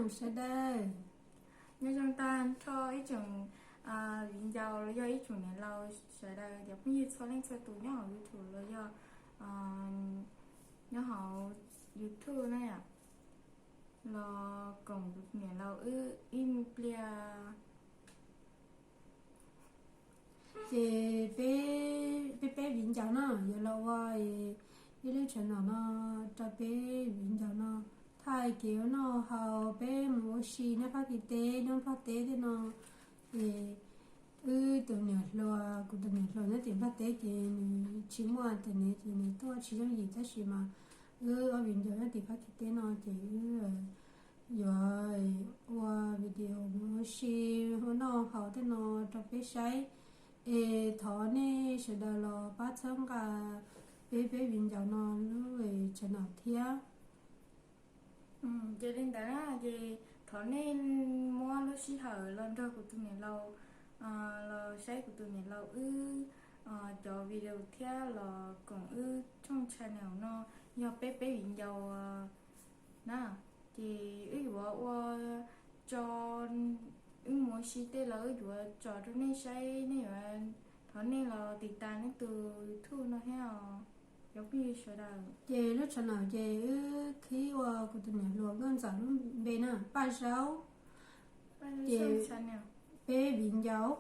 Sawv daws, nyob zoo tag nrho ib tsoom viv ncaus los yog ib tsoom niam laus sawv daws cov phooj ywg txhua leej txhua tus nyob hauv YouTube los yog nyob hauv YouTube na yom, los koom kuv tus niam laus wb ib pliag. Ces peb, peb viv ncaus no yuav los ua ib lub channel no rau peb viv ncaus no thaij kev ua noj haus, peb mus ua si nyob Fab Kis teb nyob Nplog teb tej no. Es wb tus niam hluas, kuv tus niam hluas nyob tim Nplog teb ces nws tsis muaj internet ces nws tuaj tsis yooj yim, tab sis mas wb ob viv ncaus nyob tim Fab Kis teb no ces wb yuav ua video mus ua si ua noj haus tej no rau peb saib. Es thov nej sawv daws los pab txhawb nqa peb, peb viv ncaus no lub channel thiab. Ces li ntawd na, ces thov nej muab lub sij hawm los nrog kuv tus niam laus los saib kuv tus niam laus wb cov video thiab los koom wb tshooj channel no yog peb, peb viv ncaus na. Ces wb yuav ua tso, wb mus ua si tej los wb yuav tso rau nej saib, nej yuav, thov nej los tiv tas nej tus YouTube no thiab os cov phooj ywg sawv daws. Ces lub channel ces wb khib ua kuv tus niam hluas Nkauj Ntxawm lub npe na, Paj Zaub. Ces peb viv ncaus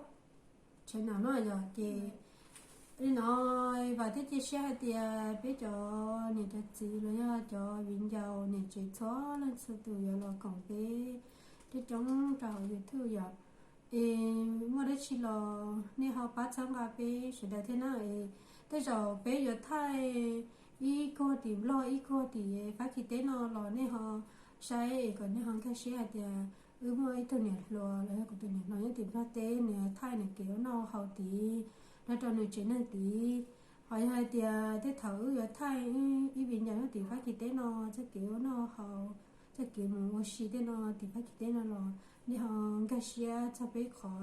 channel no yog ces li no, vam thiab cia siab hais tias peb cov niam cov txiv los yog cov viv ncaus niam tsev txhua leej txhua tus yuav los koom peb coob coob rau hauv YouTube yom. Es muaj dab tsi los nej ho pab txhawb nqa peb sawv daws thiab na. Es tej zaum peb yuav thaij ib kuag tim Nplog ib kuag tim Fab Kis teb no los nej ho saib es kom nej ho nkag siab hais tias wb muaj ib tug niam hluas los yog kuv tus niam hluas nyob tim Nplog teb, nws thaij nws kev ua noj haus tid nyob rau nws tsev neeg tid. Ho yog hais tias tej thaum wb yuav thaij ib viv ncaus nyob tim Fab Kis teb no txoj kev ua noj haus, txoj kev mus ua si tej no tim Fab Kis teb no los nej ho nkag siab txog peb qhov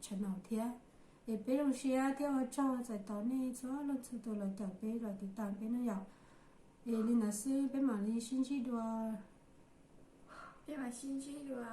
channel thiab. Es peb zoo siab thiab ua tsaug txais tos nej txhua leej txhua tus los caum peb los tiv tas peb no yom. Es li ntawd xwb peb mam li sib ntsib dua. Peb mam sib ntsib dua.